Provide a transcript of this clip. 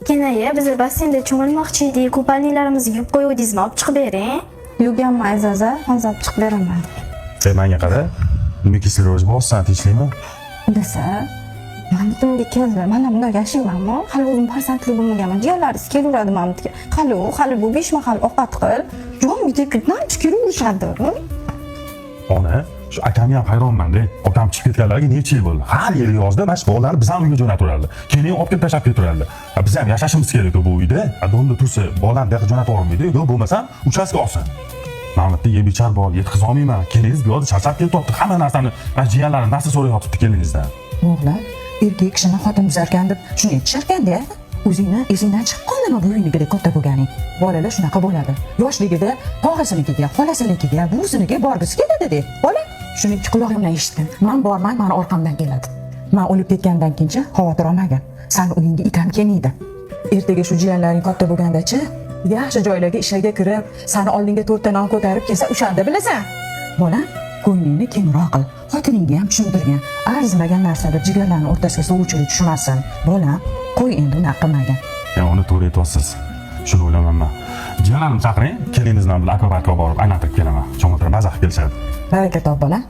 Keyin biz basseynda cho'milmoqchi edik, купальник larimizni yuvib qo'yuvdingizmi? Olib chiqib bering. Yuvganman, Aziza, hozir olib chiqib beraman. E, menga qara, nima kislorod bossan, tinchlikmi? Desa, man butunga keldi. Mana bunday yashaymanmi? Hali o'zim farzandli bo'lmaganman. Jiyanlaringiz kelaveradi mana bu yerga. Hali u, hali bu, besh mahal ovqat qil. Jonga tegib namchi kelaverishadi. Ona, shu akamga ham hayronman-da. Otam chiqib ketganlariga necha yil bo'ldi. Har yili yozda mana shu bolalarni bizani uyga jo'nataverardi. Keyin olib kelib tashlab ketaverardi. Biz ham yashashimiz kerak bu uyda. Domda tursa, bolani bu yoqqa jo'natib yubormaydi. Yo'q, bo'lmasam uchastka olsin. Mana bu yerda yeb ichar bor, yetkazolmayman. Olmayman. Keliningiz bu yoqda charchab ketyapti. Hamma narsani, mana jiyanlarim narsa so'rayotibdi keliningizdan. O'g'lim, erkak kishini xotin buzarkan deb shuni aytisharkanda, o'zingni esingdan chiqib qoldimi bu uynikida katta bo'lganing? Bolalar shunaqa bo'ladi. Yoshligida tog'asinikiga, xolasinikiga, buvisinikiga borgisi keladi de. Bola shuni ikki qulog'im bilan eshitdim. Man borman, mani orqamdan keladi. Man o'lib ketgandan keyinchi xavotir olmagin. Sani uyingga it ham kelmaydi. Ertaga shu jiyanlaring katta bo'lgandachi, yaxshi joylarga ishlarga kirib, sani oldinga to'rtta non ko'tarib kelsa, o'shanda bilasan. Bolam, ko'nglingni kengroq qil. Xotiningga ham tushuntirgin. Arzimagan narsa deb jigarlarni o'rtasiga sovuvchilik tushmasin. Bolam, qo'y endi, unaqa qilmagin. Ya, uni to'g'ri aytyapsiz. Shuni o'ylamayman. Jiyanlarimni chaqiring, keliningiz bilan akvaparkka borib aylantirib kelaman. Cho'miltirib maza qilib kelishadi. Baraka top, bolam.